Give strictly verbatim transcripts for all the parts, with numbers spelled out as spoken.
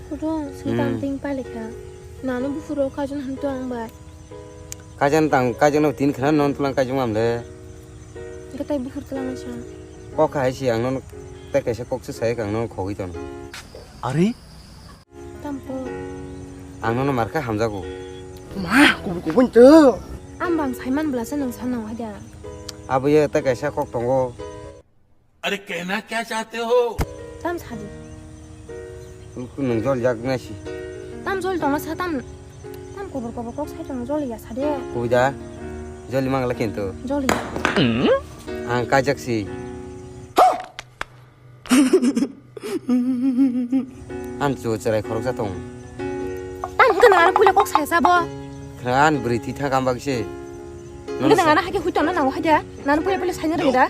Kutung, sui Hmm. Tang ting pailekha. Nano buphuru kaijakna hamto ang bai. Kaijakna tang, kaijakna tin khna non tulang kaijak mamle. Gatai buphur tulang sa. Kok hai si ang non tei kaisa kok se sai ang non khogwi ton. Ari? Tampo. Ang non marka hamjago. Ma, kubun kubun to. Ang bang saiman bla sa nang sa nang haja. Abo ye tei kaisa kok tongo. अरे कहना क्या चाहते हो? Tam sadi. Nwng jol jak nasi. Tam jol tongma sa tam. Tam kobor kobor kok sai tong jol ya sadi. Kuida. Joli mangla kintu. Jol ya. Ang kajak si. An chu cherai khorok jatong. Tam hwnkhe nang ano puila kok sai sabo. Khran bwrwi thwi thang kambak se. Hwnkhe nang ano hakhe hui tongna nango haida. Nang ano puila puila saina rwgwi da.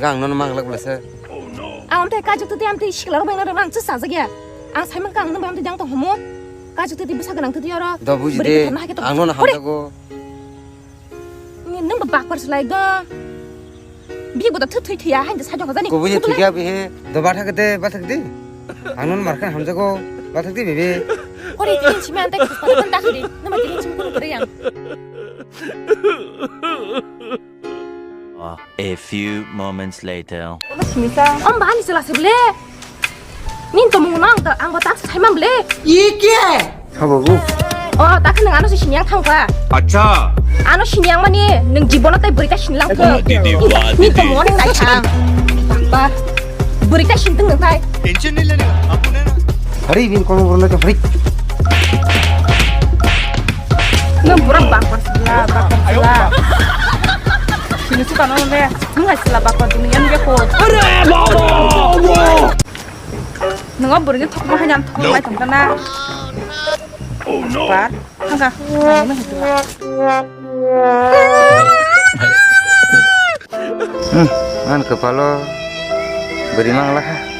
Gang nono manglak bwlasa. Ang amtwi kajak twi amtwi sikla rok bai nang chwsa jak ya. Ang sai mankha ang nang bai amtwi dang tong homo. Kajak twi bwsa gwnang twi oro. Do buji de. Ang nono hamjago. Nwng ba bakpar slai do. Bi bo da thwi thwi thya hain da sajok jani. Kubui thwi kya bi he. Do bathak de, bathak de. Ang nono markha hamjago. Bathak de bebe. Ore tin simi ante khaspa kan ta khri. Nama tin simi kun kore yang. A few moments later. Om bahani sela seble. Nin to mung nang ta ang ta sai mam ble. Ye kya? Ha babu. O ta khan ano si sinyang thang ka. Acha. Ano sinyang mani nung jibono tai buri ta sinlang ko. Nin to mung nang tai thang. Ba. Buri ta sin tung nang tai. Tension nahi lene ka, aapko na. Hari bin kono borna to hari. Nang pura bakpar sila, bakpar sila. Sini suka nang le. Ngai sila bakpar dunia ni ko. Are baba. Nungo burung ni thok mahai nam thok mai tong kana. Par, hangka. Hmm, an kepala beri manglah.